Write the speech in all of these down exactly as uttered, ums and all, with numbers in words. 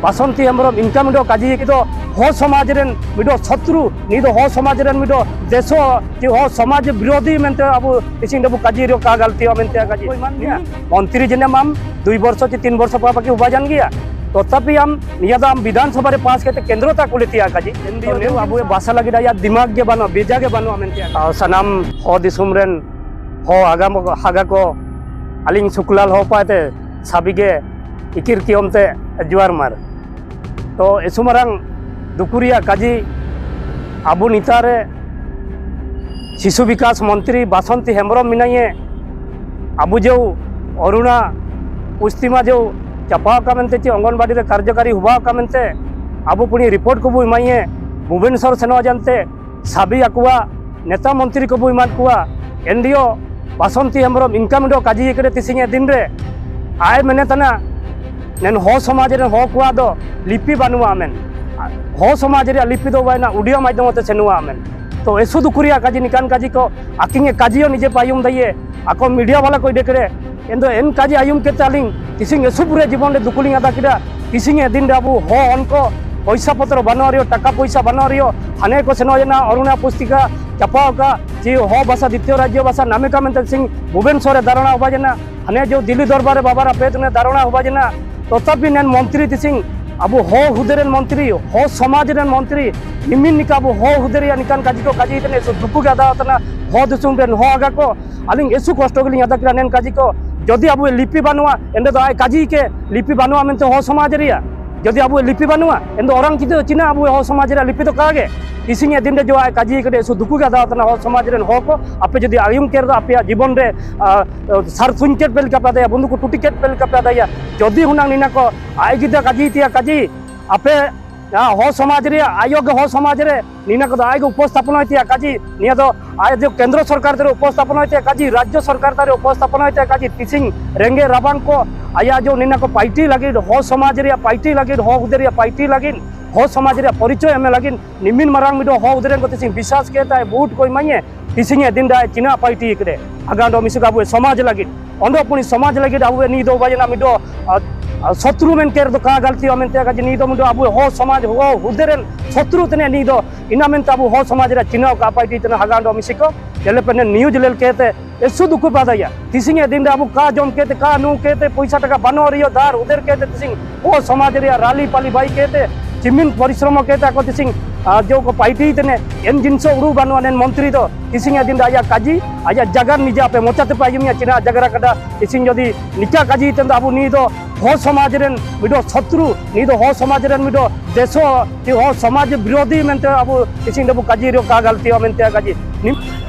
ᱵᱟᱥᱚᱱᱛᱤ ᱦᱮᱢᱵᱨᱚᱢ ᱤᱱᱠᱟ ᱢᱤᱫᱴᱮᱱ ᱠᱟᱡᱤ ᱫᱚ ᱦᱚ ᱥᱚᱢᱟᱡᱽ ᱨᱮᱱ ᱢᱤᱫᱴᱮᱱ ᱥᱚᱛᱨᱩ, ᱱᱤᱭᱟᱹ ᱫᱚ ᱦᱚ ᱥᱚᱢᱟᱡᱽ ᱨᱮᱱ ᱢᱤᱫᱴᱮᱱ ᱫᱮᱥᱚ ᱪᱮ ᱦᱚ ᱥᱚᱢᱟᱡᱽ ᱵᱤᱨᱳᱫᱷᱤ ᱢᱮᱱᱛᱮ ᱟᱵᱚ ᱛᱤᱥᱤᱝ ᱫᱚᱵᱚ ᱠᱟᱡᱤ ᱨᱮ ᱠᱟ ᱜᱟᱞᱛᱤᱭᱟ ᱢᱮᱱᱛᱮ ᱠᱟᱡᱤ ᱢᱚᱱᱛᱨᱤ ᱡᱮᱱᱮᱢ ᱟᱢ ᱫᱩᱭ ᱵᱚᱨᱥᱚ ᱪᱮ ᱛᱤᱱ ᱵᱚᱨᱥᱚ ᱯᱚᱨ ᱵᱟᱠᱤ ᱦᱩᱵᱟ ᱡᱟᱱ ᱜᱮᱭᱟ᱾ ᱛᱚᱛᱷᱟᱯᱤ ᱟᱢ ᱱᱤᱭᱟᱹ ᱫᱚ ᱟᱢ ᱵᱤᱫᱷᱟᱱ ᱥᱚᱵᱷᱟ ᱨᱮ ᱯᱟᱥ ᱠᱟᱛᱮ ᱠᱮᱱᱫᱨᱚ ᱛᱟ ᱠᱩᱞᱤ ᱛᱤᱭᱟ ᱠᱟᱡᱤ ᱮᱱ ᱰᱤ ᱮ ᱟᱵᱚ ᱵᱷᱟᱥᱟ ᱞᱟᱹᱜᱤᱫ ᱟᱭᱟᱜ ᱫᱤᱢᱟᱜᱽ ᱜᱮ ᱵᱟᱹᱱᱩᱜᱼᱟ, ᱵᱮᱡᱟ ᱜᱮ ᱵᱟᱹᱱᱩᱜᱼᱟ ᱢᱮᱱᱛᱮ᱾ ᱟᱨ ᱥᱟᱱᱟᱢ ᱦᱚ ᱫᱤᱥᱚᱢ ᱨᱮᱱ ᱦᱚ ᱟᱜᱟᱢ ᱦᱟᱜᱟ ᱠᱚ ᱟᱹᱞᱤᱧ ᱥᱩᱠᱞᱟᱞ ᱦᱚ ᱯᱟᱭᱛᱮ ᱥᱟᱵᱤᱜᱮ ᱤᱠᱤᱨ ᱠᱤᱭᱚᱢ ᱛᱮ ᱡᱩᱣᱟᱨ ᱢᱟᱨ᱾ ᱛᱚ ᱮᱥᱩ ᱢᱟᱨᱟᱝ ᱫᱩᱠᱩ ᱨᱮᱭᱟᱜ ᱠᱟᱡᱤ ᱟᱵᱚ ᱱᱮᱛᱟ ᱨᱮ ᱥᱤᱥᱩ ᱵᱤᱠᱟᱥ ᱢᱚᱱᱛᱨᱤ ᱵᱟᱥᱚᱱᱛᱤ ᱦᱮᱢᱵᱨᱚᱢ ᱢᱮᱱᱟᱭᱮ, ᱟᱵᱚ ᱡᱮ ᱚᱨᱩᱬᱟ ᱯᱚᱥᱪᱤᱢᱟ ᱡᱮ ᱪᱟᱯᱟᱣ ᱟᱠᱟ ᱢᱮᱱᱛᱮ ᱪᱮ ᱚᱝᱜᱚᱱᱵᱟᱲᱤ ᱨᱮ ᱠᱟᱨᱡᱚᱠᱟᱨᱤ ᱦᱩᱵᱟ ᱟᱠᱟ ᱢᱮᱱᱛᱮ ᱟᱵᱚ ᱯᱩᱱᱤ ᱨᱤᱯᱳᱨᱴ ᱠᱚᱵᱚ ᱮᱢᱟᱭᱮ ᱵᱷᱩᱵᱮᱱᱥᱚᱨ ᱥᱮᱱᱚᱜ ᱡᱟᱱᱛᱮ ᱥᱟᱵᱤ ᱟᱠᱚᱣᱟᱜ ᱱᱮᱛᱟ ᱢᱚᱱᱛᱨᱤ ᱠᱚᱵᱚ ᱮᱢᱟᱱ ᱠᱚᱣᱟ᱾ ᱮᱱ ᱰᱤ ᱚ ᱵᱟᱥᱚᱱᱛᱤ ᱦᱮᱢᱵᱨᱚᱢ ᱤᱱᱠᱟᱢ ᱫᱚ ᱠᱟᱡᱤ ᱠᱟᱱᱟ ᱛᱤᱥᱤᱧ ᱮ ᱫᱤᱱ ᱨᱮ ᱟᱭ ᱢᱮᱱᱮ ᱛᱟᱱᱟ ᱱᱮᱱ ᱦᱚ ᱥᱚᱢᱟᱡᱽ ᱨᱮᱱ ᱦᱚ ᱠᱚᱣᱟᱜ ᱫᱚ ᱞᱤᱯᱤ ᱵᱟᱹᱱᱩᱜᱼᱟ ᱢᱮᱱ᱾ ᱦᱚ ᱥᱚᱢᱟᱡᱽ ᱨᱮᱭᱟᱜ ᱞᱤᱯᱤ ᱫᱚ ᱵᱟᱭᱱᱟ ᱩᱰᱤᱭᱟ ᱢᱟᱫᱽᱫᱷᱚᱢ ᱛᱮ ᱥᱮᱱᱚᱜᱼᱟ ᱢᱮᱱ᱾ ᱛᱚ ᱮᱥᱩ ᱫᱩᱠᱩ ᱨᱮᱭᱟᱜ ᱠᱟᱡᱤ ᱱᱤᱠᱟᱱ ᱠᱟᱡᱤ ᱠᱚ ᱟᱹᱠᱤᱱ ᱮ ᱠᱟᱡᱤᱭᱚ ᱱᱤᱡᱮ ᱯᱟᱭᱩᱢ ᱫᱟᱭᱮ ᱟᱠᱚ ᱢᱤᱰᱤᱭᱟ ᱵᱟᱞᱟ ᱠᱚ ᱤᱰᱮ ᱠᱮᱫᱮ ᱮᱱ ᱫᱚ ᱮᱱ ᱠᱟᱡᱤ ᱟᱭᱩᱢ ᱠᱮᱫ ᱟᱹᱞᱤᱧ ᱛᱤᱥᱤᱧ ᱮᱥᱩ ᱯᱩᱨᱟᱹ ᱡᱤᱵᱚᱱ ᱨᱮ ᱫᱩᱠᱩ ᱞᱤᱧ ᱟᱫᱟ ᱠᱮᱫᱟ᱾ ᱛᱤᱥᱤᱧ ᱮ ᱫᱤᱱ ᱨᱮ ᱟᱵᱚ ᱦᱚ ᱚᱱᱠᱚ ᱯᱚᱭᱥᱟ ᱯᱚᱛᱨᱚ ᱵᱟᱹᱱᱩᱜ ᱨᱮᱭᱚ, ᱴᱟᱠᱟ ᱯᱚᱭᱥᱟ ᱵᱟᱹᱱᱩᱜ ᱨᱮᱭᱚ, ᱦᱟᱱᱮ ᱠᱚ ᱥᱮᱱᱚᱜ ᱡᱮᱱᱟ ᱚᱨᱩᱬᱟ ᱯᱩᱥᱛᱤᱠᱟ ᱪᱟᱯᱟᱣ ᱟᱠᱟ ᱡᱮ ᱦᱚ ᱵᱷᱟᱥᱟ ᱫᱤᱛᱤᱭᱚ ᱨᱟᱡᱽᱭᱚ ᱵᱷᱟᱥᱟ ᱱᱟᱢᱮ ᱠᱟ ᱢᱮᱱᱛᱮ ᱥᱤᱝ ᱵᱷᱩᱵᱮᱱᱥᱚᱨ ᱨᱮ ᱫᱟᱨᱟᱱᱟ ᱦᱚᱵᱟ ᱡᱮᱱᱟ, ᱦᱟᱱᱮ ᱡᱮ ᱫᱤᱞᱞᱤ ᱫᱚᱨᱵᱟᱨ ᱨᱮ ᱵᱟᱵᱟ ᱨᱟᱯᱮ ᱛᱩᱱᱮ ᱫᱟᱨᱟᱱᱟ ᱦᱚᱵᱟ ᱡᱮᱱᱟ᱾ ᱛᱚᱛᱷᱟᱯᱤ ᱱᱮᱱ ᱢᱚᱱᱛᱨᱤ ᱛᱤᱥᱤᱝ ᱟᱵᱚ ᱦᱚ ᱦᱩᱫᱟᱹ ᱨᱮᱱ ᱢᱚᱱᱛᱨᱤ, ᱦᱚ ᱥᱚᱢᱟᱡᱽ ᱨᱮᱱ ᱢᱚᱱᱛᱨᱤ, ᱱᱤᱢᱤᱱ ᱱᱤᱠᱟ ᱟᱵᱚ ᱦᱚ ᱦᱩᱫᱟᱹ ᱨᱮᱭᱟᱜ ᱱᱤᱠᱟᱱ ᱠᱟᱡᱤ ᱠᱚ ᱠᱟᱡᱤ ᱛᱮᱱᱮ ᱥᱩ ᱫᱩᱠᱩ ᱜᱮ ᱟᱫᱟ ᱛᱟᱱᱟ ᱦᱚ ᱫᱤᱥᱚᱢ ᱨᱮᱱ ᱦᱚ ᱟᱜᱟ ᱠᱚ᱾ ᱟᱹᱞᱤᱧ ᱮᱥᱩ ᱠᱚᱥᱴᱚ ᱜᱮᱞᱤᱧ ᱟᱫᱟ ᱠᱮᱫᱟ ᱱᱮᱱ ᱠᱟᱡᱤ ᱠᱚ᱾ ᱡᱩᱫᱤ ᱟᱵᱚ ᱞᱤᱯᱤ ᱵᱟᱹᱱᱩᱜᱼᱟ ᱮᱱᱰᱮ ᱫᱚ ᱟᱭ ᱠᱟᱡᱤ ᱠᱮ ᱞᱤᱯᱤ ᱵᱟᱹᱱᱩᱜᱼᱟ ᱢᱮᱱᱛᱮ ᱦᱚ ᱥᱚᱢᱟᱡᱽ ᱨᱮᱭᱟᱜ᱾ ᱡᱩᱫᱤ ᱟᱵᱚ ᱞᱤᱯᱤ ᱵᱟᱹᱱᱩᱜᱼᱟ ᱮᱱ ᱫᱚ ᱚᱨᱟᱝ ᱪᱤᱫᱟᱹ ᱪᱤᱱᱟ ᱟᱵᱚ ᱦᱚ ᱥᱚᱢᱟᱡᱽ ᱨᱮᱭᱟᱜ ᱞᱤᱯᱤ ᱫᱚ ᱠᱟᱜᱮ᱾ ᱛᱤᱥᱤᱧ ᱮ ᱫᱤᱱ ᱨᱮ ᱡᱚ ᱟᱭ ᱠᱟᱡᱤ ᱠᱮ ᱮᱥᱩ ᱫᱩᱠᱩ ᱜᱮ ᱟᱫᱟ ᱛᱟᱱᱟ ᱦᱚ ᱥᱚᱢᱟᱡᱽ ᱨᱮᱱ ᱦᱚ ᱠᱚ᱾ ᱟᱯᱮ ᱡᱩᱫᱤ ᱟᱭᱩᱢ ᱠᱮᱨ ᱫᱚ ᱟᱯᱮᱭᱟᱜ ᱡᱤᱵᱚᱱ ᱨᱮ ᱟᱨ ᱥᱟᱨ ᱥᱩᱧ ᱪᱮᱫ ᱯᱮ ᱞᱮᱠᱟ ᱯᱮ ᱟᱫᱟᱭᱟ, ᱵᱚᱱᱫᱷᱩ ᱠᱚ ᱴᱩᱴᱤ ᱪᱮᱫ ᱯᱮ ᱞᱮᱠᱟ ᱯᱮ ᱟᱫᱟᱭᱟ? ᱡᱩᱫᱤ ᱦᱩᱱᱟᱝ ᱱᱤᱱᱟ ᱠᱚ ᱟᱭ ᱜᱤᱫᱟ ᱠᱟᱡᱤ ᱛᱤᱭᱟ ᱠᱟᱡᱤ, ᱟᱯᱮ ᱦᱚ ᱥᱚᱢᱟᱡᱽ ᱨᱮᱭᱟᱜ ᱟᱭᱳ ᱜᱮ ᱦᱚ ᱥᱚᱢᱟᱡᱽ ᱨᱮ ᱱᱤᱱᱟ ᱠᱚᱫᱚ ᱟᱭ ᱜᱮ ᱩᱯᱚᱥᱛᱷᱟᱯᱚᱱ ᱦᱚᱭ ᱛᱤᱭᱟ ᱠᱟᱡᱤ, ᱱᱤᱭᱟᱹ ᱫᱚ ᱟᱭ ᱫᱚ ᱠᱮᱱᱫᱨᱚ ᱥᱚᱨᱠᱟᱨ ᱛᱮ ᱩᱯᱚᱥᱛᱷᱟᱯᱚᱱ ᱦᱚᱭ ᱛᱤᱭᱟ ᱠᱟᱡᱤ, ᱨᱟᱡᱽᱭᱚ ᱥᱚᱨᱠᱟᱨ ᱛᱮ ᱩᱯᱚᱥᱛᱷᱟᱯᱚᱱ ᱦᱚᱭ ᱛᱤᱭᱟ ᱠᱟᱡᱤ, ᱛᱤᱥᱤᱧ ᱨᱮᱸᱜᱮ ᱨᱟᱵᱟᱝ ᱠᱚ ᱟᱭᱟ ᱡᱚ ᱱᱤᱱᱟ ᱠᱚ ᱯᱟᱭᱴᱤ ᱞᱟᱹᱜᱤᱫ, ᱦᱚ ᱥᱚᱢᱟᱡᱽ ᱨᱮᱭᱟᱜ ᱯᱟᱭᱴᱤ ᱞᱟᱹᱜᱤᱫ, ᱦᱚ ᱦᱩᱫᱟᱹ ᱨᱮᱭᱟᱜ ᱯᱟᱭᱴᱤ ᱞᱟᱹᱜᱤᱫ, ᱦᱚ ᱥᱚᱢᱟᱡᱽ ᱨᱮᱭᱟᱜ ᱯᱚᱨᱤᱪᱚᱭ ᱮᱢ ᱞᱟᱹᱜᱤᱫ ᱱᱤᱢᱤᱱ ᱢᱟᱨᱟᱝ ᱢᱤᱫ ᱦᱚ ᱩᱫᱨᱮᱱ ᱠᱚ ᱛᱤᱥᱤᱧ ᱵᱤᱥᱟᱥ ᱠᱮ ᱛᱟᱭ ᱵᱩᱴ ᱠᱚ ᱮᱢᱟᱧᱮ, ᱛᱤᱥᱤᱧ ᱮ ᱫᱤᱱ ᱫᱟᱭ ᱪᱤᱱᱟ ᱯᱟᱭᱴᱤ ᱠᱮᱫᱮ᱾ ᱟᱜᱟᱸᱰᱚ ᱢᱤᱥᱩᱠ ᱟᱵᱚ ᱥᱚᱢᱟᱡᱽ ᱞᱟᱹᱜᱤᱫ, ᱚᱸᱰᱮ ᱯᱩᱱᱤ ᱥᱚᱢᱟᱡᱽ ᱞᱟᱹᱜᱤᱫ ᱟᱵᱚ ᱱᱤ ᱫᱚ ᱵᱟᱡᱮᱱᱟ ᱢᱤᱫ ᱫᱚ, ᱟᱨ ᱟᱨ ᱥᱚᱛᱨᱩ ᱢᱮᱱ ᱠᱮ ᱨᱮᱫᱚ ᱠᱟ ᱜᱟᱞᱛᱤ ᱢᱮᱱᱛᱮ ᱠᱟᱡᱮ ᱱᱤᱭᱟᱹ ᱫᱚ ᱢᱤᱫ ᱟᱵᱚ ᱦᱚ ᱥᱚᱢᱟᱡᱽ, ᱦᱚ ᱦᱩᱫᱟᱹ ᱨᱮᱱ ᱥᱚᱛᱨᱩ ᱛᱮᱱᱮ ᱱᱤᱭᱟᱹ ᱫᱚ ᱤᱱᱟ ᱢᱮᱱᱛᱮ ᱟᱵᱚ ᱦᱚ ᱥᱚᱢᱟᱡᱽ ᱨᱮ ᱪᱤᱱᱦᱟᱹᱣ ᱠᱟᱜ ᱯᱟᱨᱴᱤ ᱛᱮᱱᱮ ᱦᱟᱜᱟᱱ ᱫᱚ ᱢᱤᱥᱤ ᱠᱚ ᱧᱮᱞᱮ ᱯᱮ ᱱᱤᱭᱩᱡᱽ ᱞᱮᱞ ᱠᱮᱛᱮ ᱮᱥᱩ ᱫᱩᱠᱩ ᱵᱟᱫᱟᱭᱟ᱾ ᱛᱤᱥᱤᱝ ᱮ ᱫᱤᱱ ᱨᱮ ᱟᱵᱚ ᱠᱟ ᱡᱚᱢ ᱠᱮᱛᱮ, ᱠᱟ ᱱᱩ ᱠᱮᱛᱮ, ᱯᱚᱭᱥᱟ ᱴᱟᱠᱟ ᱵᱟᱹᱱᱩᱜ ᱨᱮᱭᱟᱜ ᱫᱟᱨ ᱩᱫᱟᱹᱨ ᱠᱮᱛᱮ ᱛᱤᱥᱤᱝ ᱦᱚ ᱥᱚᱢᱟᱡᱽ ᱨᱮᱭᱟᱜ ᱨᱟᱞᱤ ᱯᱟᱞᱤ ᱵᱟᱭ ᱠᱮᱛᱮ ᱪᱤᱢᱤᱱ ᱯᱚᱨᱤᱥᱨᱚᱢ ᱠᱮᱛᱮ ᱟᱠᱚ ᱛᱤᱥᱤᱝ ᱟᱨ ᱡᱚ ᱠᱚ ᱯᱟᱨᱴᱤ ᱛᱮᱱᱮ ᱮᱱ ᱡᱤᱱᱥᱚ ᱩᱲᱩ ᱵᱟᱹᱱᱩᱜ ᱟᱱᱮᱱ ᱢᱚᱱᱛᱨᱤ ᱫᱚ ᱛᱤᱥᱤᱝ ᱮ ᱫᱤᱱ ᱨᱮ ᱟᱭᱟᱜ ᱠᱟᱡᱤ, ᱟᱭᱟᱜ ᱡᱟᱜᱟᱨ ᱱᱤᱡᱮ ᱟᱯᱮ ᱢᱚᱪᱟ ᱛᱮᱯᱮ ᱟᱸᱡᱚᱢ ᱢᱮᱭᱟ ᱪᱤᱱᱟ ᱡᱟᱜᱨᱟ ᱠᱟᱰᱟ ᱛᱤᱥᱤᱝ ᱡᱚᱫᱤ ᱱᱤᱠᱟ ᱠᱟᱡᱤ ᱛᱮᱱ ᱫᱚ ᱟᱵᱚ ᱱᱤᱭᱟᱹ ᱫᱚ ᱦᱚ ᱥᱚᱢᱟᱡᱽ ᱨᱮᱱ ᱢᱤᱫᱴᱚ ᱥᱚᱛᱨᱩ, ᱱᱤᱭᱟᱹ ᱫᱚ ᱦᱚ ᱥᱚᱢᱟᱡᱽ ᱨᱮᱱ ᱢᱤᱫᱴᱚ ᱫᱮᱥᱚ, ᱛᱤ ᱦᱚ ᱥᱚᱢᱟᱡᱽ ᱵᱤᱨᱳᱫᱷᱤ ᱢᱮᱱᱛᱮ ᱟᱵᱚ ᱛᱤᱥᱤᱝ ᱫᱚᱵᱚ ᱠᱟᱡᱤ ᱨᱮ ᱠᱟ ᱜᱟᱞᱛᱤ ᱢᱮᱱᱛᱮ ᱠᱟᱡᱤ ᱱᱤᱢ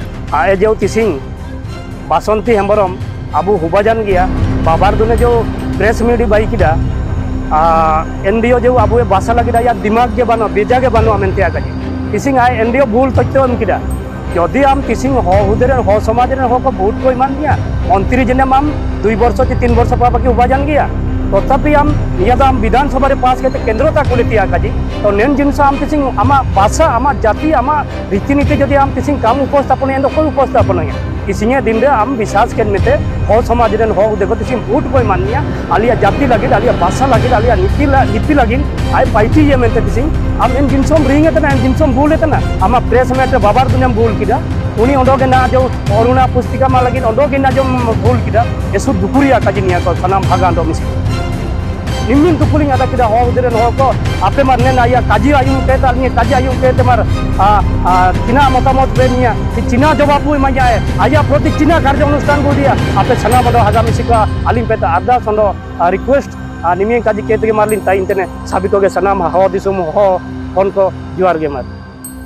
ᱟᱡ ᱡᱮ ᱛᱤᱥᱤᱝ ᱵᱟᱥᱚᱱᱛᱤ ᱦᱮᱢᱵᱨᱚᱢ ᱟᱵᱚ ᱦᱩᱵᱟᱡᱟᱱ ᱜᱮᱭᱟ, ᱵᱟᱵᱟᱨ ᱫᱩᱱᱮ ᱡᱮ ᱯᱨᱮᱥ ᱢᱤᱴ ᱵᱟᱭ ᱠᱮᱫᱟ, ᱟᱨ ᱮᱱᱰᱤᱳ ᱡᱮ ᱟᱵᱚ ᱵᱟᱥᱟ ᱞᱟᱹᱜᱤᱫ ᱟᱭᱟᱜ ᱫᱤᱢᱟᱜᱽ ᱜᱮ ᱵᱟᱹᱱᱩᱜᱼᱟ, ᱵᱮᱡᱟ ᱜᱮ ᱵᱟᱹᱱᱩᱜᱼᱟ ᱢᱮᱱᱛᱮ ᱠᱟᱡᱤ ᱛᱤᱥᱤᱝ ᱟᱭ ᱮᱱᱰᱤᱳ ᱵᱷᱩᱞ ᱛᱚᱛᱛᱷᱚ ᱮᱢ ᱠᱮᱫᱟ᱾ ᱡᱚᱫᱤ ᱟᱢ ᱛᱤᱥᱤᱝ ᱦᱚ ᱦᱩᱫᱟᱹ ᱨᱮᱱ ᱦᱚ ᱥᱚᱢᱟᱡᱽ ᱨᱮᱱ ᱦᱚᱲ ᱠᱚ ᱵᱷᱳᱴ ᱠᱚ ᱮᱢᱟᱱ ᱢᱮᱭᱟ, ᱢᱚᱱᱛᱨᱤ ᱡᱮᱱᱮᱢ ᱟᱢ ᱫᱩᱭ ᱵᱚᱨᱥᱚ ᱪᱮ ᱛᱤᱱ ᱵᱚᱨᱥᱚ ᱯᱚᱨ ᱵᱟᱠᱤ ᱩᱵᱟ ᱡᱟᱱ ᱜᱮᱭᱟ, ᱛᱚᱛᱷᱟᱯᱤ ᱟᱢ ᱱᱤᱭᱟᱹ ᱫᱚ ᱟᱢ ᱵᱤᱫᱷᱟᱱ ᱥᱚᱵᱷᱟ ᱨᱮ ᱯᱟᱥ ᱠᱟᱛᱮ ᱠᱮᱱᱫᱨᱚ ᱛᱟ ᱠᱩᱞᱤ ᱛᱤᱭᱟ ᱠᱟᱡᱤ, ᱛᱚ ᱱᱮᱱ ᱡᱤᱱᱤᱥ ᱟᱢ ᱛᱤᱥᱤᱝ ᱟᱢᱟᱜ ᱵᱷᱟᱥᱟ, ᱟᱢᱟᱜ ᱡᱟᱹᱛᱤ, ᱟᱢᱟᱜ ᱨᱤᱛᱤ ᱱᱤᱛᱤ ᱡᱚᱫᱤ ᱟᱢ ᱛᱤᱥᱤᱝ ᱠᱟᱢ ᱩᱯᱚᱥᱛᱷᱟᱯᱚᱱ ᱮᱱ ᱫᱚ ᱚᱠᱚᱭ ᱩᱯᱚᱥᱛᱷᱟᱯᱚᱱ ᱮᱱ? ᱛᱤᱥᱤᱝ ᱮ ᱫᱤᱱ ᱨᱮ ᱟᱢ ᱵᱤᱥᱟᱥ ᱠᱮᱱ ᱢᱮᱛᱮ ᱦᱚ ᱥᱚᱢᱟᱡᱽ ᱨᱮᱱ ᱦᱚ ᱩᱫᱮ ᱠᱚ ᱛᱤᱥᱤᱝ ᱵᱷᱳᱴ ᱠᱚ ᱮᱢᱟᱱ ᱢᱮᱭᱟ, ᱟᱞᱮᱭᱟᱜ ᱡᱟᱹᱛᱤ ᱞᱟᱹᱜᱤᱫ, ᱟᱞᱮᱭᱟᱜ ᱵᱷᱟᱥᱟ ᱞᱟᱹᱜᱤᱫ, ᱟᱞᱮᱭᱟᱜ ᱱᱤᱛᱤ ᱞᱟ-, ᱱᱤᱛᱤ ᱞᱟᱹᱜᱤᱫ ᱟᱭ ᱯᱟᱭᱴᱤ ᱤᱭᱟᱹ ᱢᱮᱱᱛᱮ ᱛᱤᱥᱤᱝ ᱟᱢ ᱮᱱ ᱡᱤᱱᱤᱥ ᱮᱢ ᱨᱤᱝ ᱮ ᱛᱟᱦᱮᱱᱟ, ᱮᱱ ᱡᱤᱱᱤᱥ ᱮᱢ ᱵᱷᱩᱞ ᱮ ᱛᱟᱦᱮᱱᱟ, ᱟᱢᱟᱜ ᱯᱨᱮᱥ ᱢᱤᱴ ᱨᱮ ᱵᱟᱵᱟᱨ ᱫᱩᱱᱮᱢ ᱵᱷᱩᱞ ᱠᱮᱫᱟ, ᱩᱱᱤ ᱚᱸᱰᱮ ᱜᱮ ᱱᱟ ᱡᱚ ᱚᱨᱩᱬᱟ ᱯᱩᱥᱛᱤᱠᱟ ᱢᱟ ᱞᱟᱹᱜᱤᱫ ᱚᱸᱰᱮ ᱜᱮ ᱱᱟ ᱡᱚᱢ ᱵᱷᱩᱞ ᱠᱮᱫᱟ, ᱮᱥᱩ ᱫᱩᱠᱩᱨᱤᱭᱟ ᱠᱟᱡᱤ ᱱᱤᱭᱟ ᱠᱚ ᱥᱟᱱᱟᱢ ᱵᱷᱟᱜᱟᱱ ᱫᱚ ᱢᱤᱥᱤ᱾ ᱱᱤᱢᱤᱱ ᱫᱩᱠᱩᱞᱤᱝ ᱟᱫᱟ ᱠᱮᱫᱟ ᱦᱚ ᱩᱫᱟᱹᱨ ᱨᱮᱱ ᱦᱚᱲ ᱠᱚ, ᱟᱯᱮ ᱢᱟ ᱱᱮᱱ ᱟᱭᱟ ᱠᱟᱡᱤ ᱟᱭᱩᱢ ᱯᱮ ᱛᱟᱨ ᱱᱤᱭᱟᱹ ᱠᱟᱡᱤ ᱟᱭᱩᱢ ᱯᱮ ᱛᱮ ᱢᱟᱨ, ᱟ, ᱟ, ᱪᱤᱱᱟ ᱢᱚᱛᱟᱢᱚᱛ ᱯᱮ ᱱᱤᱭᱟ, ᱪᱤᱱᱟ ᱡᱚᱵᱟᱵ ᱵᱚ ᱮᱢᱟᱭᱟ, ᱟᱭᱟᱜ ᱯᱨᱚᱛᱤ ᱪᱤᱱᱟ ᱠᱟᱨᱡᱚ ᱚᱱᱩᱥᱴᱷᱟᱱ ᱵᱚ ᱤᱫᱤᱭᱟ, ᱟᱯᱮ ᱥᱟᱱᱟᱢ ᱚᱰᱚ ᱦᱟᱜᱟ ᱢᱤᱥᱤ ᱠᱚ ᱟᱹᱞᱤᱧ ᱯᱮ ᱛᱮ ᱟᱨᱫᱟᱥ ᱚᱸᱰᱚ, ᱟ, ᱨᱤᱠᱩᱭᱮᱥᱴ, ᱟ, ᱱᱤᱢᱤᱱ ᱠᱟᱡᱤ ᱠᱮ ᱛᱮᱜᱮ ᱢᱟᱨᱞᱤᱧ ᱛᱟᱭᱤᱱ ᱛᱮᱱᱮ ᱥᱟᱵᱤᱛᱚ ᱜᱮ ᱥᱟᱱᱟᱢ ᱦᱚ ᱫᱤᱥᱚᱢ ᱦᱚ ᱦᱚᱯᱚᱱ ᱠᱚ ᱡᱚᱦᱟᱨ ᱜᱮ ᱢᱟᱨ᱾